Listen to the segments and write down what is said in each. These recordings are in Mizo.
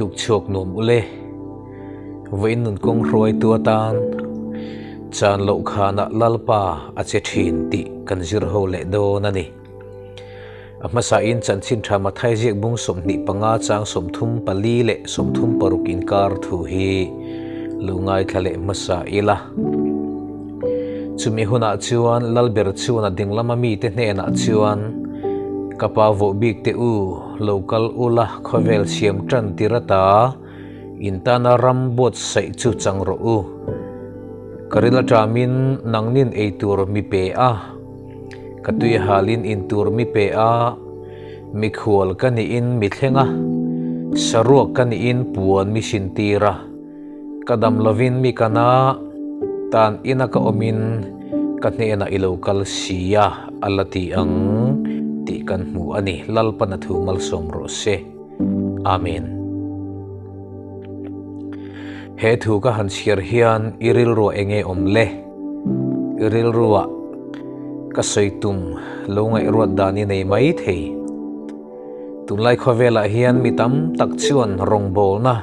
Tuk chhuak nuam ule. Vawiin nun kawng hruaitu atan chan loh khanah Lalpa a che thin tih kan zir ho leh dawn a ni. A hmasain chanchin tha Mathai ziak bung 25 chang 34 leh 36 inkar thu hi lo ngaithla leh hmasa ila. Chumi hunah chuan Lalber chuan a dinglama mite hnenah chuan, Ka pa vawh bik teh u, lo kal ula khawvel siam tan tir ata in tana ram buatsaih chu chang rawh u. Ka ril aṭamin nangnin ei tur mi pe a, ka tui halin in tur mi pe a, mikhual ka niin mi thleng a, saruak ka niin puan mi sin tir a. Ka dam lovin mi ka na, tan ina ka awmin ka hnenah i lo kal si a, a la ti ang tih kan hmu a ni. Lalpan a thu malsawm rawh se. Amen. He thu ka han chhiar hian i rilruah enge awm le? I rilruah ka sawi tum lo ngaihruat dan i nei mai thei. Tunlai khawvelah hian mi tam tak chuan rawngbawlna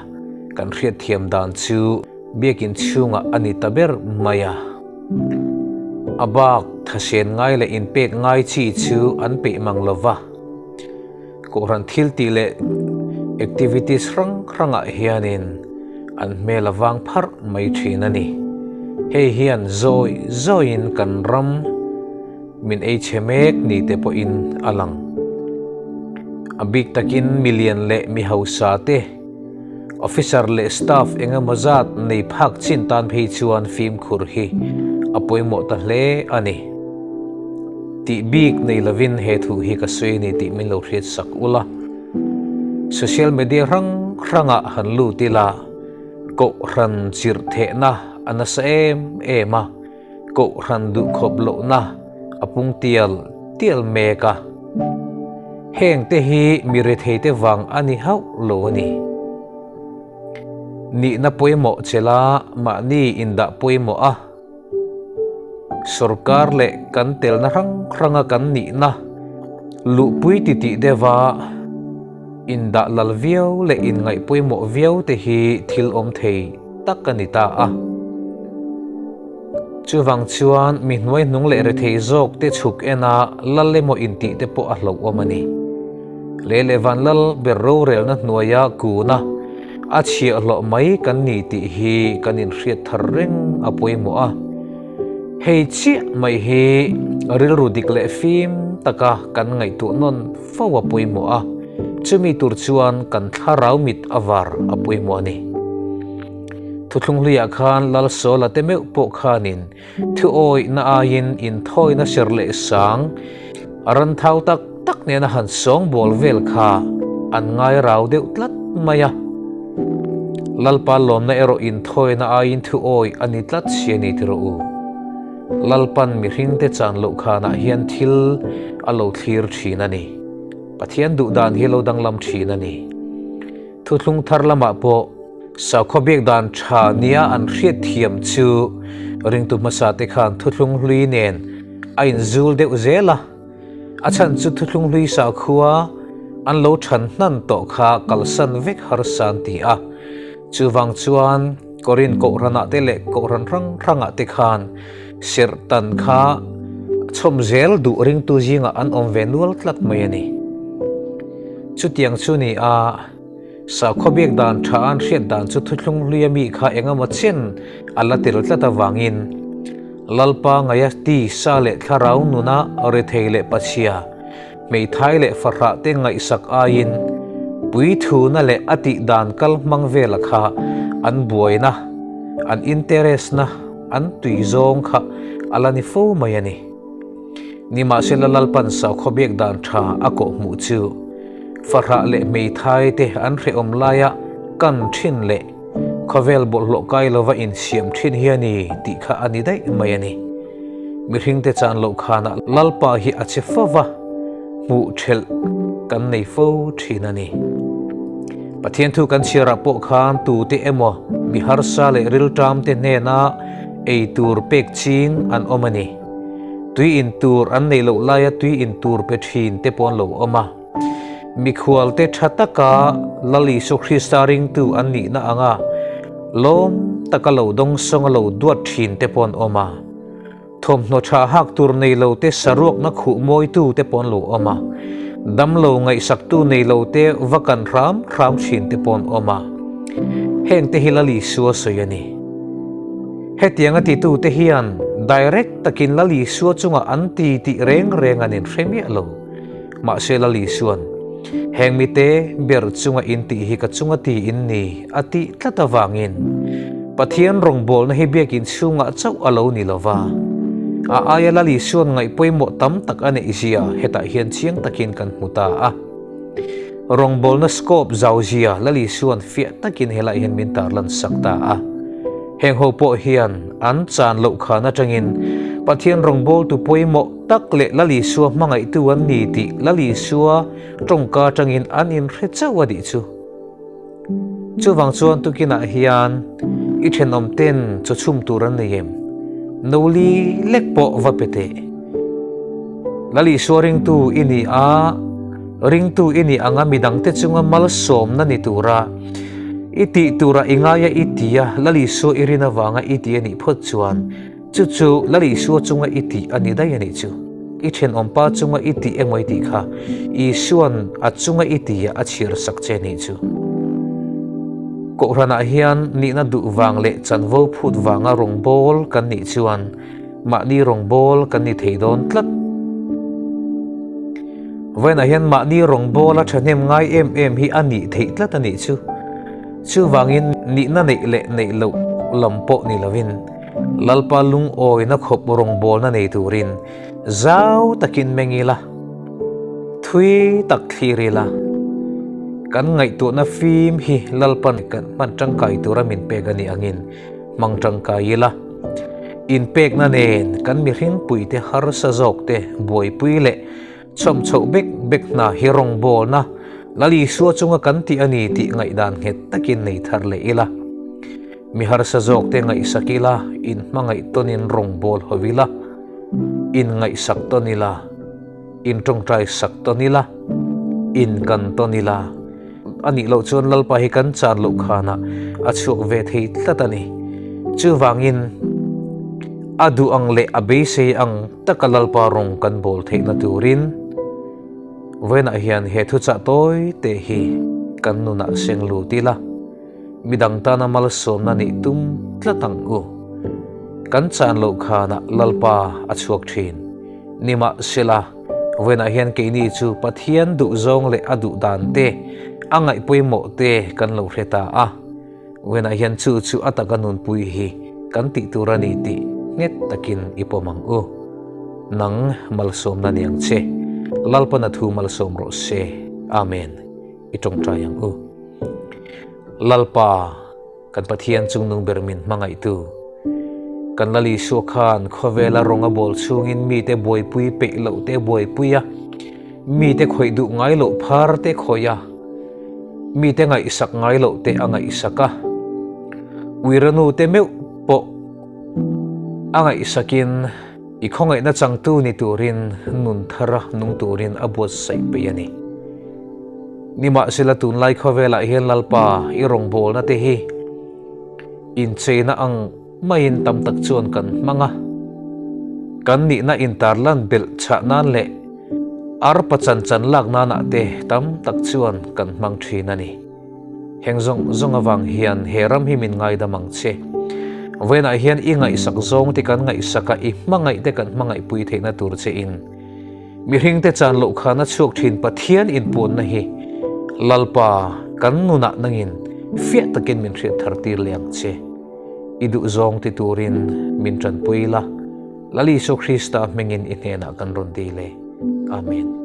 kan hriatthiam dan chu biakin chhungah a ni ta ber mai a. A bak thasen ngai leh inpek ngai chi chu an peih mang lo va. Kohhran thiltih leh activities hrang hrangah hianin an hmel a vang pharh mai thin a ni. Hei hian zawi zawiin kan ram Min ei chhe mek ni te pawhin a lang. A bik takin milian leh mi hausa te, officer leh staff eng emaw zat nei phak chin tan phei chuan fimkhur hi a pawimawh ta hle a ni. Tih bik nei lovin he thu hi ka sawi a ni tih min lo hriat sak ula. Social media hrang hrangah han lut ila, kohhran chirh thehna a nasa em em a. Kohhran duhkhawp lohna a pung tial tial mek a, hengte hi mi retheite vang a ni hauh lo a ni. Nihna pawimawh che la mahni indah pawimawh a, sorkar leh kan telna hrang hranga kan nihna luhpui titih deuha indah lal viau leh inngaih pawimawh viau te hi thil awm thei tak a ni ta a. Chuvang chuan mi hnuaihnung leh rethei zawk te chhuk en a lal emaw intih te pawh a hlauhawm a ni. Lei leh van lal ber rorelna hnuaia kuna a chhiahhlawh mai kan ni tih hi kan inhriat thar reng a pawimawh a. Hei chiah mai hi rilru dik leh fim taka kan ngaihtuah nawn fo a pawimawh a, chumi tur chuan kan thlarau mit a var a pawimawh a ni. Thuthlung hluiah khan Lal Sawla te meuh pawh khanin thuawihna aiin inthawina ser leh sang a ran thau tak tak nena han sawngbawl vel kha an ngai rau deuh tlat mai a. Lalpa lawmna erawh inthawina aiin thuawih a ni tlat si a ni ti rawh u. Lalpan mihringte chan loh khanah hian thil a lo thlir thin a ni. Pathian duh dan hi lo danglam thin a ni. Thuthlung thar lamah pawh sakhaw biak dan tha nia an hriat thiam chu ringtu hmasa te khan thuthlung hlui nen a inzul deuh zel a, a chhan chu thuthlung hlui sakhua an lo than hnan tawh kha kalsan vek harsa an ti a. Chuvang chuan Korin kohhranah te leh kohhran hrang hrangah te khan serhtan kha chhawm zel duh ringtu zingah an awm ve nual tlat mai a ni. Chutiang chu ni a, sakhaw biak dan tha an hriat dan chu thuthlung hluia mi kha engemaw chen a la tel tlat avangin Lalpa ngaia tisa leh thlarau nuna rethei leh pachhia, hmeithai leh fahrah te ngaihsak aiin puithuna leh a tih dan kal hmang vela kha an buaina, an interest na, an tui zawng kha a la ni fo mai a ni. Nimahsela Lalpan sakhaw biak dan tha a kawh hmuh chu fahrah leh hmeithai te an hrehawm laia kan thin leh khawvel bawlhhlawh kai lova insiam thin hi a ni tih kha a ni daih mai a ni. Mihringte chan loh khanah Lalpa hi a che fo va, hmuh thelh kan nei fo thin a ni. Pathian thu kan chhiarah pawh khan tute emaw mi harsa leh rilṭamte hnena ei tur pek ching an awm a ni. Tui in tur an neih loh laia tui in tur pe thin te pawh an lo awm a. Mikhualte tha taka Lal Isua Krista ringtu an nihna anga lawm taka lo dawngsawng a lo duat thin te pawh an awm a. Thawmhnaw tha hak tur nei lo te saruakna khuh mawitu te pawh an lo awm a. Damlo ngaihsaktu nei lo te va kan hram hram thin te pawh an awm a. Heng te hi Lal Isua sawi a ni. Hetianga titute hian direct takin Lal Isua chungah an ti tih reng reng an inhre miah lo. Mahse Lal Isua'n, Heng mite ber chunga in tih hi ka chunga ti in ni, a tih tlat avangin Pathian rawngbawlna hi biakin chhungah chauh a lo ni lo va. A aia Lal Isua'n ngaih pawimawh tam tak a neih zia hetah hian chiang takin kan hmu ta a. Rawngbawlna scope zau zia Lal Isua'n fiah takin helaiah hian min tarlan sak ta a. Heng ho pawh hian an chan loh khan atangin Pathian rawngbawltu pawimawh tak leh Lal Isua hmangaihtu an ni tih Lal Isua tawngka atangin an inhre chauh a nih chu. Chuvang chuan tukinah hian i thenawm ten chaw chhum tur an nei em? No li lek pawh va pe teh. Lal Isua ringtu i ni a, ringtu i nih anga midangte chunga malsawmna ni tura i tih tura i ngaia i tia Lal Isua i rin avanga i ti a nih phawt chuan Chu chu Lal Isua chunga i tih a ni daih a nih chu. I thenawmpa chunga i tih emaw i tih kha Isua'n a chunga i tih ah a chhiar sak che a nih chu. Kohhranah hian nihna duh vang leh chanvo phut vanga rawngbâwl kan nih chuan mahni rawngbâwl kan ni thei dawn tlat. Vawiinah hian mahni rawngbâwla thahnem ngai em em hi a nih theih tlat a nih chu. Chuvangin nihna neih leh neih loh lam pawh ni lovin, Lalpa lungawina khawp rawngbawlna nei turin zau takin meng ila, thui tak thlir ila, kan ngaihtuahna fim hi Lalpan kan hman tangkai tura min pek a nih angin hmang tangkai ila, inpekna nen kan mihringpuite harsa zawkte buaipui leh chawm chhoh bek bek hna hi rawngbawlna Lal Isua chunga kan tih a ni tih ngaihdan nghet takin nei thar leh ila. Mi harsa zawkte ngaihsak ila, inhmangaih tawnin rawngbâwl ho ila, inngaihsak tawn ila, intawngtai sak tawn ila, inkan tawn ila, a nih loh chuan Lalpa hi kan chan loh khanah a chhuak ve thei tlat a ni. Chuvangin a duh ang leh a beisei ang taka Lalpa rawng kan bawl theihna turin vawiinah hian he thuchah tawi te hi kan nunah seng lut ila. Midang tana malsawmna nih tum tlat ang u. Kan chan loh khanah Lalpa a chhuak thin. Nimahsela, vawiinah hian keini chu Pathian duhzawng leh a duh dan te, a ngaih pawimawh te kan lo hre ta a. Vawiinah hian chu chu a taka nunpui hi kan tih tur a ni tih nghet takin i pawm ang u. Nang malsawmna ni ang che. Lalpana thu malsawm rawh se. Amen. I tawngtai ang u. Lalpa, kan Pathian chungnung ber min hmangaihtu, kan Lal Isua khan khawvela rawng a bawl chhungin mite buaipui peih loh te buaipui a, mite khawih duh ngai loh phar te khawih a, mite ngaihsak ngai loh te a ngaihsak a, uiranu te meuh pawh a ngaihsakin i khawngaihna changtu ni turin nun thara nung turin a buatsaih peih a ni. Nimahsela tunlai khawvelah hian Lalpa i rawngbawlna te hi incheina ang maiin tam tak chuan kan hmang a, kan nihna intarlan belh chhah nan leh arpa chan chan lak nanah te tam tak chuan kan hmang thin a ni. Heng zawng zawng avang hian he ram hi min ngaidam ang che. Vawiinah hian i ngaihsak zawng te kan ngaihsak a, i hmangaih te kan hmangaihpui theihna tur che in Mihringte chan loh khan a chhuak thin Pathian inpuanna hi Lalpa kan nunah nangin fiah takin min hriat thar tir leh ang che. I duhzawng ti turin min tanpui la, Lal Isua Krista hmingin i hnenah kan rawn dil e. Amen.